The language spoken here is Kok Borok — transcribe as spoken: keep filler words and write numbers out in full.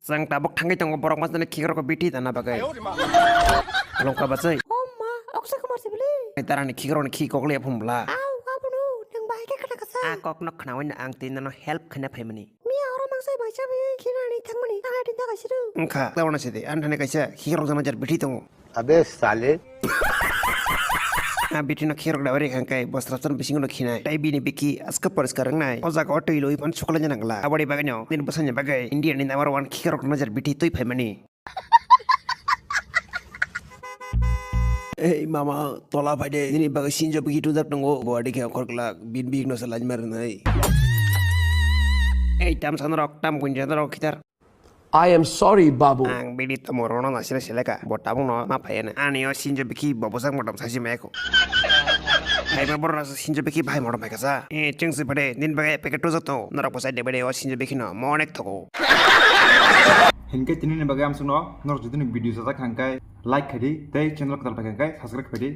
Chwng tabuk thangwi tongo borok masani khikrok bithi dana bagwi. Alongka bachai. O ma, oksa kumar sibili. Tarani khikrokni khi kokle phum bla. Au, abono, nang bahai khe khata kasa. A kokno khnawi no ang tei nono help khna phaimani. Miya oro mangsa baisa bi khinani thangmani. Thangani tinta kaisiru. Wngkha, tawana sidi, an thani kaisa khikrok jana jar bithi tongo. Abe sale. A bithi no khikrok da ori khangkai, bosra chon bisingo no khinai. Tai bini bikhi aska poriskar wngnai. O jaga o twi loi phan suklai jana gla. Aboni bagwi no, din bwsani bagwi India ni number one khikrok jana jar bithi twi phaimani. Ei mama, tola phaide, nini bagwi sinjo bikhi tujak tongo. Bo adi khe okhor glak, bin bik no sa lajma rwnai. Ei tam sanrok, tam gunjanrok khitar. I am sorry, Babu. Ang bini tomo rono nasina seleka, bo tabung no ma phayana. Ani o sinjo bikhi bo bwsak motom saisi maiko. Hai ma borok sinjo bikhi bhai motom hai kasa. Eh, chengsi phade, din bagwi packet tujak to, norok bwsai de bade o sinjo bikhi no, mo onek thogo. Hinkhe tini ni bagwi amsukno, norok jodi ni video sajak hangkai, like khaidi, tei channel kwtal pai hangkai, subscribe khaidi.